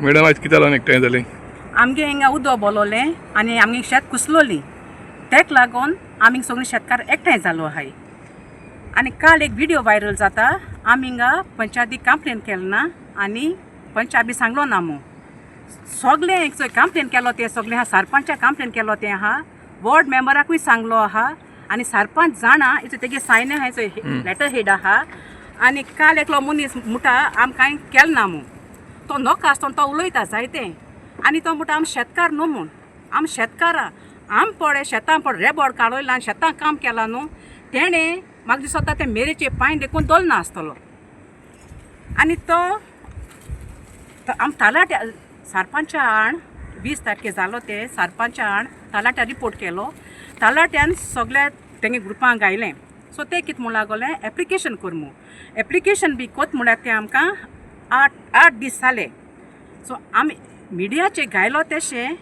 Madam, आयज कितें जालें एकठांय जालें? आमगे हिंगा उदक बोलोलें आनी आमगे शेत कुसलोली, तेक लागून आमी सगळीं शेतकार एकठांय जालो आहाय. आनी काल एक व्हिडियो व्हायरल जाता, आमी हिंगा पंचायतीक कंप्लेन केलें ना आनी पंचायत बी सांगलो ना मू. सगळें एक कंप्लेन केलो तें सगळें आहा, सरपंचाक कंप्लेन केलो तें आहा, वॉर्ड मेंबराकूय सांगलो आहा आनी सरपंच जाणा, इचो तेगे सायन आहा, इचो लेटर हेड आहा. आनी काल एकलो मनीस म्हणटा आम कांय केलें ना मू, तो नोका आसतना तो उलयता जायतें आनी तो म्हणटा आम शेतकार न्हू म्हूण. आम शेतकारां, आम पळय शेतां पळय रेबोड काडयलां आनी शेतां काम केलां न्हू, तेणें म्हाका दिसता तें मेरेचे पांय देखून दवरना आसतलो. आनी तो आम तालाट्या सरपंचा आड 20 तारखे जालो ते सरपंचा आड तालाट्या रिपोर्ट केलो. तालाट्यान सगल्या तेंगे ग्रुपांक गायलें. सो ते कितें म्हूण लागोलें, एप्लिकेशन कर म्हूण. एप्लिकेशन बी कोत म्हळ्यार तें आमकां 8 दीस जाले. सो आमी मिडियाचे गायलो तेशें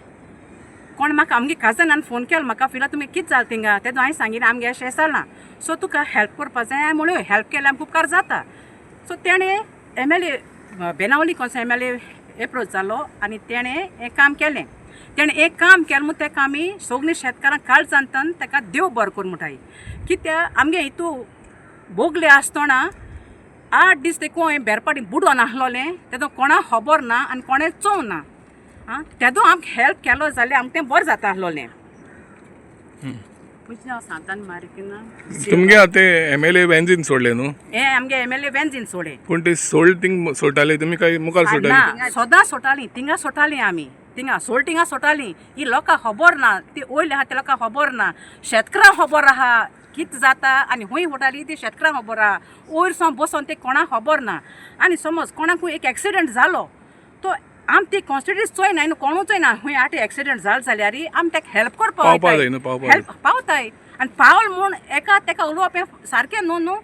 कोण म्हाका आमगे काजनान फोन केलो, म्हाका फिला तुमी कितें जालें थिंगा, तेदो हांवें सांगिल्लें आमगे अशें जालां, सो तुका हेल्प करपा जाय. हांवें म्हणलें हेल्प केल्यार आमकां उपकार जाता. सो तेणें MLA Benaulim council MLA approach जालो आनी तेणें हें काम केलें. तेणें एक काम केलें म्हूण तेका आमी सगळीं शेतकारां काळजांतल्यान तेका देव बरो करूं म्हणटाय. कित्याक आमगे हितू बोगले आसतना 8 दीस तेकून हांवें बेरपाटी बुडोन आसलोलें, तेदो कोणाक खबर ना आनी कोणें चोवं ना. आं, तेदो आमकां हेल्प केलो जाल्यार आमकां तें बरें जाता आसलोलें. म्हजें नांव सांतान मारिकिना. तुमगे आतां MLA वेंजीन सोडले न्हू? हे आमगे MLA वेंजीन सोडे. पूण ते सोड थिंग सोडटाले तुमी काय मुखार सोडटाले? ना, सदां सोडटालीं, थिंगा सोडटालीं आमी, थिंगा सोड थिंगा सोडटालीं. ही लोकांक खबर ना, ती वयली आहा ते लोकांक खबर ना, शेतकारांक खबर आहा कितें जाता आनी खंय वताली ती शेतकारांक खबर आहा. वयर सावन बसोन ते कोणाक खबर ना. आनी समज कोणाकूय एक एक्सिडंट जालो तो आम ती कॉन्स्टिट्युन्सी चोयना न्हू, कोणूच चोयना खंय आटे एक्सिडंट जालो जाल्यार आमी ताका हेल्प करपाक पावपा जाय न्हू, पावपा. हेल्प पावताय. आनी पावल म्हूण एका तेका उलोवप हें सारकें न्हू न्हू.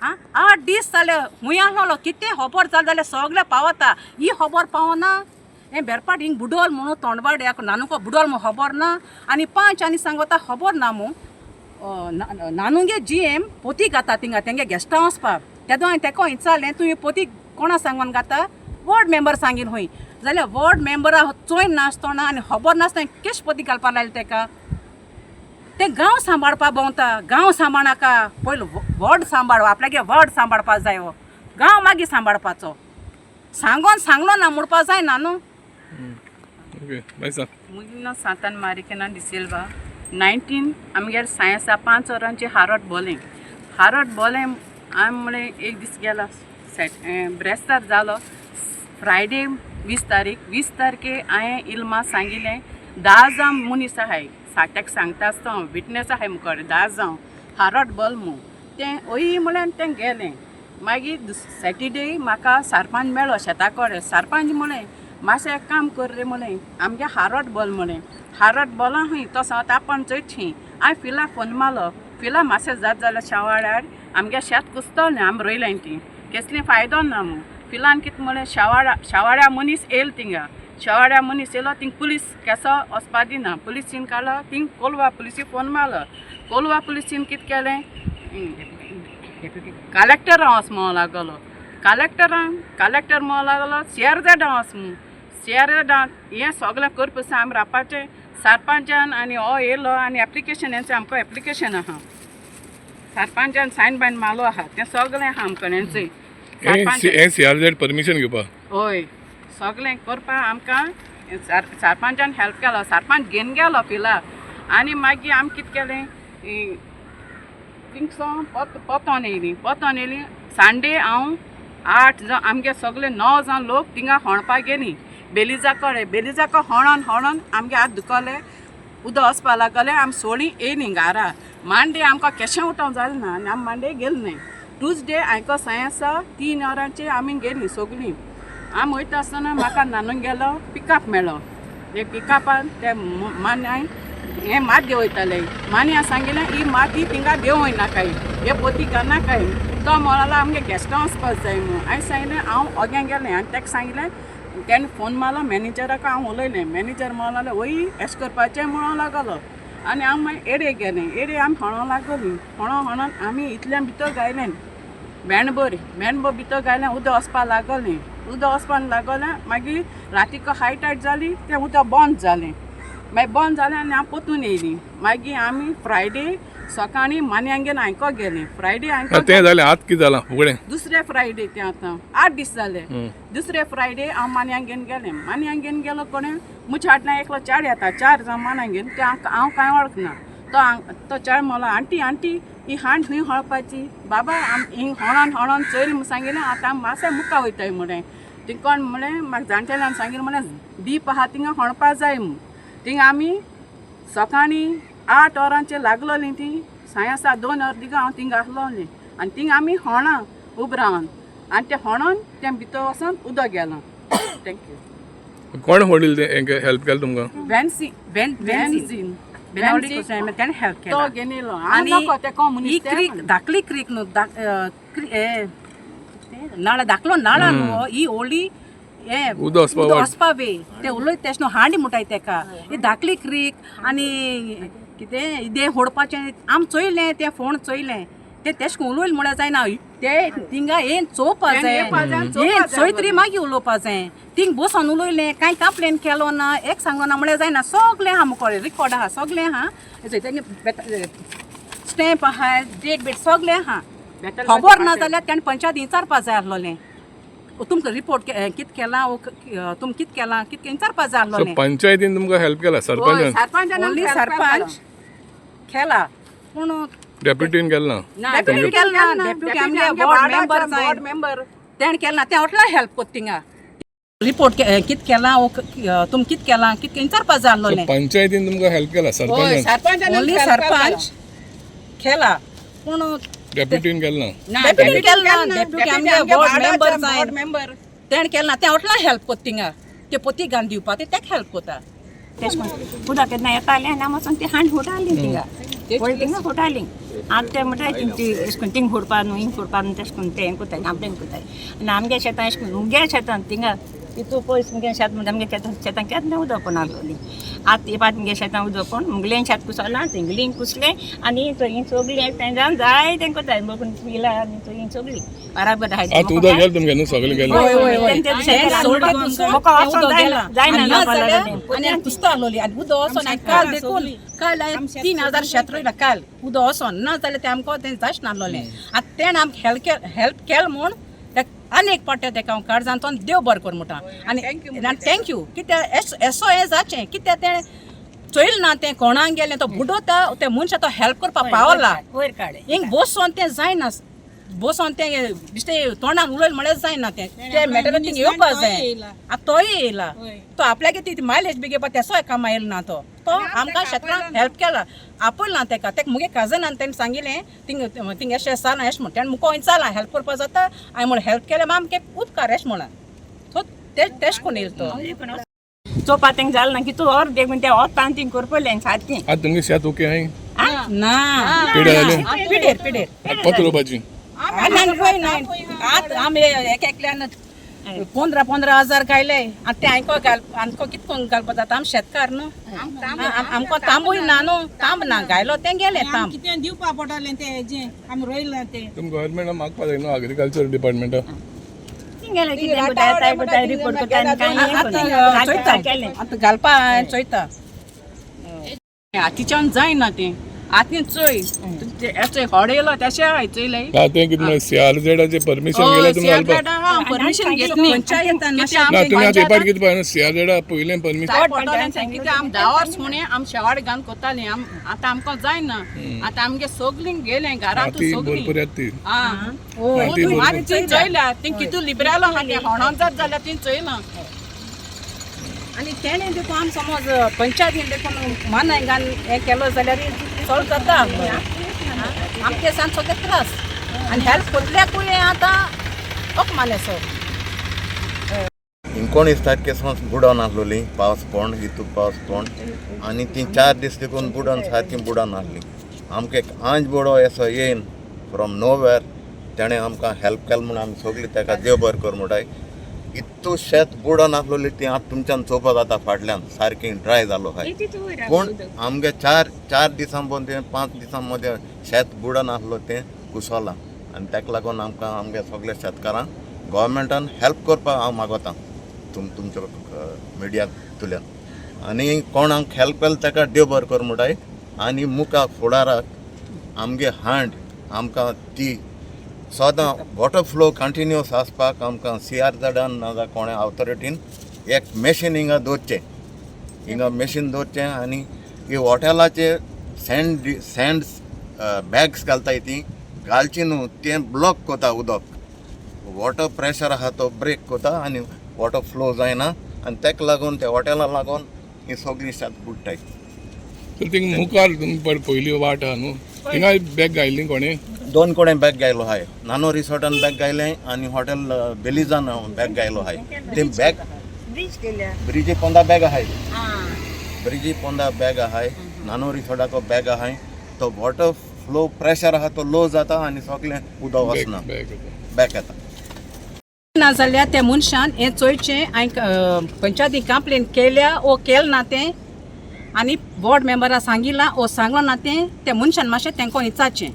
आं, 8 दीस जाले खूंय आसलोलो, कितें खबर जालें जाल्यार सगळें पावता, ही खबर पावना. हें बेरपाट हिंग बुडोल म्हणून तोंडवाड्याक नानुको बुडोल म्हूण खबर ना आनी पांच आनी सांगता खबर ना मू. नानुगे GM पोती घाता थिंगा तेंगे गेस्ट हावस पा, तेदो हांवें तेका विचारलें तुवें पोती कोणा सांगून घाता, वॉर्ड मेंबर सांगीन खंय जाल्यार वॉर्ड मेंबरा चोय नासतना आनी खबर नासतना केश पोती घालपा लायलें तेका. ते गांव सांबाळपा भोंवता, गांव सांबाळनाका, पयलो वॉर्ड सांबाळ, आपल्यागे वॉर्ड सांबाळपा जाय, हो गांव मागीर सांबाळपाचो. सांगोन सांगलो ना म्हणपा जायना न्हू. ओके, बाय सांग. म्हजें नांव सांतान मारिकेना डिसिल्वा. 19 आमगेर सायन्सा 5 वरांची हारोट बोलें, हारोट बोलें. आमी म्हणलें एक दीस गेलो ब्रेस्तार जालो फ्रायडे 20 तारीख. 20 तारखे हांवें इल्मा सांगिल्लें 10 जावं मनीस आहाय, साट्याक सांगता आसता हांव, विटनेस आहाय मुखार, 10 जावं हारोट बोल म्हूण. तें ओय म्हणल्यार तें गेलें. मागीर सॅटरडे म्हाका सरपंच मेळ्ळो शेता कडेन. सरपंच म्हणलें मातशें एक काम कर रे म्हणलें, आमगे हारोट बोल म्हणलें. हारोट बोला खंय तो सांगता आपण चोयची. हांवें फिला फोन मारलो, फिला मातशें जात जाल्यार शेवाळ्यार आमगे शेत कुसतलें, आमी रोयलें ती केसली फायदो ना म्हूण. फिलान कितें म्हणलें, शेवाळ्या मनीस येयल थिंगा, शेवाळ्या मनीस येयलो थिंग पुलीस केसो वचपा दिना, पुलिसीन काडलो थिंग कोलवा पुलिसी फोन मारलो. कोलवा पुलिसीन कितें केलें, कलेक्टरां वच म्हणूंक लागलो, कलेक्टरान कलेक्टर म्हणूंक लागलो CRZ वच म्हूण. CRZ हें सगळें करपा आमी रावपाचें सरपंचान आनी हो येयलो आनी एप्लिकेशन हेंचें आमकां एप्लिकेशन आहा, सरपंचान सायन बायन मारलो आहा, तें सगळें आहा आमकां हेंचें. हें CRZ permission घेवपा? हय, सगळें करपा आमकां सरपंचान हेल्प केलो, सरपंच घेवन गेलो पिला. आनी मागीर आमी कितें केलें, थिंगसो पोतोन येयली, पोतोन येयली संडे हांव 8 जावं आमगे सगळे 9 जावं लोक थिंगा होणपाक गेली बेलिजा कडेन. बेलिजाको होणोन होणोन आमगे हात दुखले, उदक वचपा लागलें, आमी सोळी येयली घारा. मांडे आमकां केशें उठोवंक जालें ना आनी आमी मांडे गेली न्हय. ट्युजडे हांयको सांय आसा 3 वरांचेर आमी गेलीं सगळीं. आमी वयता आसतना म्हाका नानून गेलो पिकअप मेळ्ळो, ते पिकअपान ते मान्याय हें मात देंवयताले. मान्या सांगिल्लें ही माती थिंगा देंवयनाकाय, हे पोती घालनाकाय. तो म्हणलो आमगे गेस्ट हावस वचपाक जाय म्हूण. हांवें सांगलें हांव ओग्यां गेलें आनी ताका सांगलें, तेणें फोन मारलो मॅनेजराक, हांव उलयलें. मॅनेजर म्हणलो वय एशें करपाचें म्हणूंक लागलो. आनी हांव मागीर एडे गेलें, एडे आमी होणों लागली, होणों होणोन आमी इतल्या भितर गायलें. मेणबर मेणबर भितर घायलें उदक वचपा लागलें उदक वचपाक लागलें मागीर रातीक हाय टायट जाली तें उदक बंद जालें मागीर बंद जालें आनी हांव पोतून येयलीं मागीर आमी फ्रायडे सकाळीं मान्यांगेर आयको गेलीं फ्रायडे आयको तें जालें आत कितें जालां फुगडें दुसरे फ्रायडे तें आतां 8 दीस जाले दुसरे फ्रायडे हांव मान्यांक घेवन गेलें मान्यांक घेवन गेलो कोणें मुच्या फाटल्यान एकलो चार येता 4 जाण मान्यांक घेवन तें हांव कांय वळखना तो तो चार म्हणलो आंटी आंटी ही हांड खंय हळपाची बाबा आम हिंग हळोन हळोन चोयल म्हूण सांगिलें आतां आमी मातशें मुखार वयताय म्हणलें थिंग कोण म्हणलें म्हाका जाणटेल्यान सांगिलें म्हणलें दीप आहा थिंगा हळपा जाय म्हूण थिंगा आमी सकाळीं 8 वरांचेर लागलोलीं ती साय 2 वर दिगा हांव थिंगा आसलोलीं आनी थिंगा आमी होणां उब रावन आनी तें होणोन तें भितर वचोन उदक गेलां. Thank you. कोण व्हडील तें हेल्प केलें तुमकां? वेन्सी वेन्झीन तेणें हेल्प तो केला घेनिलो आनी आनी ते कोण ही मनीस ते क्रीक धाकली क्रीक न्हू नाळा धाकलो नाळा न्हू ही होळी हे उदक वचपा वाट. वचपा वे ते उलयत तेश न्हू हांडी म्हणटाय तेका ही धाकली क्रीक आनी कितें दें होडपाचें आम चोयलें तें फोण चोयलें तें तेश करून उलयलें म्हळ्यार जायना ते थिंगा येन चोवपा तें जाय येवपा जाय, चोवपा येन जाय चोयत तरी मागीर उलोवपा जाय थिंग बसोन उलयलें कांय कंप्लेन केलो ना एक सांगलो ना म्हळ्यार जायना सगळें आहा मुखार रिकॉर्ड आहा सगळें आहा स्टॅम्प आहा डेट बीट सगळें आहा बेतल खबर ना जाल्यार तेणें पंचायत विचारपा जाय आसलोलें तुमकां रिपोर्ट कित केलां तुम कित केलां कित विचारपा जाय सो आसलोलें पंचायतीन तुमकां हेल्प केला सरपंचान? सरपंचान ओन्ली सरपंच केला पूण डेप्युटीन केलें ना? डेप्युटी केलें ना डेप्युटी आमगे वॉर्ड मेंबर जाय वॉर्ड मेंबर तेणें केलें ना तें हॉटला हेल्प कोत्ता थिंगा रिपोर्ट कित केलां तुम कित केलां कित विचारपा जाय सो आसलोलें पंचायतीन तुमकां हेल्प केला सरपंचान? सरपंचान ओन्ली सरपंच केला पूण डेप्युटीन केलें ना? डेप्युटी केलें ना डेप्युटी आमगे वॉर्ड मेंबर जाय वॉर्ड मेंबर तेणें केलें ना तें हॉटला हेल्प कोत्ता थिंगा ते पोती घालून दिवपा ते तेका हेल्प कोता तेश कोन्न उदक केन्ना येतालें आनी आमी वचोन ती हांड फोटालीं थिंगा व्हडली थिंगा फोटालीं आतां ते म्हणटाय ती एशें कोन्न थिंग फोडपा न्हू हिंग फोडपा न्हू तेश कोन्न तें हें कोताय कांप्लेन कोताय आनी आमगे शेतां एशें कोन्न मुगे शेतान थिंगा तितू पयस मुगे शेत म्हणटा आमगे शेतां शेतां केन्ना उदक पडून आहलोलीं आतां हे पाट मुगे शेतां उदक पडून मुगलें शेत कुसलां थिंगलीं कुसलें आनी ही सगळीं एकठांय जावन जाय तें कोताय बघून पिला आनी थंय सगळीं बराबर आहाय. आतां उदक गेलें तुमगें न्हू सगळें गेलें? हय हय हय आनी कुसता आसलोली आनी उदक वचोन आनी काल देखून काल हांवें 3000 शेत रोयलां काल उदक वचोन ना जाल्यार तें आमकां तें जायच नासलोलें आतां तेणें आमकां हेल्प हेल्प केलें म्हूण आनी एक पाट्या तेका हांव काळजान तो देव बरें कर म्हणटा आनी thank you कित्याक एसो हें जाचें कित्याक तें चोयलें ना तें कोणाक गेलें तो बुडोता ते मनशा तो हेल्प करपाक पावला वयर काडे हिंग बसोन तें जायना बसोन तें बेश्टें तोंडान उलयलें म्हळ्यार जायना तें तें मॅटर थिंग येवपा जाय आतां तोय येयला तो आपल्याक ती मायलेज बी घेवपा तेसोय कामां येयलो ना तो तो आमकां शेतकारांक हेल्प केला आपयलो ना तेका तेका मुगे कजनान तेणें सांगिलें थिंग थिंग एशें आसा एशें म्हण तेणें मुको विचारलां हेल्प करपा जाता हांवें म्हणलें हेल्प केलें मागीर आमगे उपकार एशें म्हणलें सो तेश कोण येयलो तो चोवपा तेंका जालें ना की तूं अर्द देखून तें वतान थिंग करपलें सारकें. आतां तुमगें शेत ओके आहाय? ना पेडे जालें? पिडेर पिडेर आतां पत रोवपाची? आतां आमी एक एकल्यान 15-15 हजार घायले आनी ते आयको घाल आमकां कित करून घालपा जाता आमी शेतकार न्हू आमकां तांबूय ना न्हू तांब ना घायलो तें गेलें तांब कितें दिवपा पडटलें तें हेजें आमी रोयलां तें तुम गव्हर्मेंटाक मागपा जाय न्हू एग्रीकल्चर डिपार्टमेंटा? गेलें कितें कोताय कोताय रिपोर्ट कोताय आनी कांय हें कोन्ना. चोयता केलें आतां घालपा चोयता हातीच्यान जायना तें आतां चोय चोय हडयलो तेशें हांवें चोयलें ना तें कितें म्हळ्यार सीआरझेडाचें परमिशन गेल्यार तुमी घालपा परमिशन घेतली पंचायतान ना तुमी आतां हे पाट कितें पळय सीआरझेडा पयलें परमिशन कितें आम 10 वर्स म्हणे आम शेवाड घालून कोतालीं आम आतां आमकां जायना आतां आमगे सगलीं गेलें घरांत माती सगलीं भरपूर येता ती आं माती भरपूर माती चोयल्या ती कितू लिबरालो आहा तें होणोन जात जाल्यार ती चोयलां आनी तेणें देखून आमी समज पंचायतीन देखून मानाय घालून हें केलो जाल्यार सॉल्व जाता आमचे सान सगळे त्रास आनी हेल्प कोतल्याकूय आतां अपमानेसो. एकोणीस तारखे सावन बुडोन आसलोली पावस पडून हितू पावस पडून आनी ती 4 दीस देखून बुडोन सारकी बुडोन आहली. आमकां एक आंज बोडो असो येयन फ्रॉम नोवेर तेणें आमकां हेल्प केलें म्हूण आमी सगळीं तेका देव बरें कर म्हणटाय. इतू शेत बुडोन आसलोली ती आतां तुमच्यान चोवपा जाता फाटल्यान सारकी ड्राय जालो आहाय. पूण आमगे 4 दिसां मदें 5 दिसां मदें शेत बुडोन आसलो तें कुसोलां. आनी ताका लागून आमकां आमगे सगळे शेतकारांक गोवोरमेंटान हेल्प करपाक हांव मागोता तुमच्या मिडियांतल्यान. आनी कोण आमकां हेल्प केलें ताका देव बरें कर म्हणटाय. आनी मुखार फुडाराक आमगे हांड आमकां ती सदां वॉटर फ्लो कंटिन्युअस आसपाक आमकां सी आर झेडान नाजाल्यार कोणें ऑथॉरिटीन एक मॅशीन हिंगा दवरचें, हिंगा मॅशीन दवरचें आनी ही हॉटेलाचे सँड सँड बॅग्स घालताय ती घालची न्हू, तें ब्लॉक कोता उदक, वॉटर प्रेशर आहा तो ब्रेक कोता आनी वॉटर फ्लो जायना आनी ताका लागून त्या हॉटेला लागून ही सगळीं शेत बुडटाय. तर थिंग मुखार तुमी पयली वाट आहा न्हू, थिंगा बॅग घायली कोणें? दोन कडेन बॅग गायलो हाय, नानो रिसॉर्टान बॅग गायलें आनी हॉटेल बेलिजान बॅग गायलो हाय. ते बॅग ब्रिज केल्या. ब्रिजी पोंदा बॅग आहाय, ब्रिजी पोंदा बॅग आहाय, नानो रिसॉर्टाको बॅग आहाय. तो वॉटर फ्लो प्रेशर आहा तो लो जाता आनी सगळें उदक वचना, बॅग बॅक येता. ना जाल्यार त्या मनशान हें चोयचें हांवें पंचायती कंप्लेन केल्या ओ केल ना तें, आनी वॉर्ड मेंबरा सांगिलां ओ सांगलो ना तें, त्या मनशान मातशें तेंको विचारचें.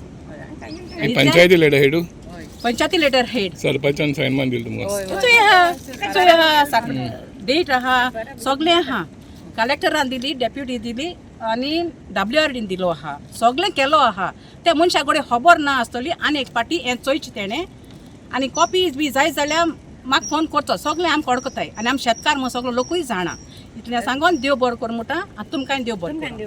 पंचायती लेटर हेडू? पंचायती लेटर हेड. सरपंचान सायन मारून दिली तुमकां? चोय आहा, चोय आहा, डेट आहा, सगळें आहा. कलेक्टरान दिली, डेप्युटी दिली आनी डब्ल्यू आर डीन दिलो आहा, सगळें केलो आहा. त्या मनशा कडेन खबर ना आसतली आनी एक पाटी हें चोयचें तेणें. आनी कॉपीज बी जाय जाल्यार म्हाका फोन करचो, सगळें आमकां वळखताय आनी आमी शेतकार म्हूण सगळो लोकूय जाणा. इतलें सांगोन देव बरो कर म्हणटा आनी तुमकांय देव बरो करूं.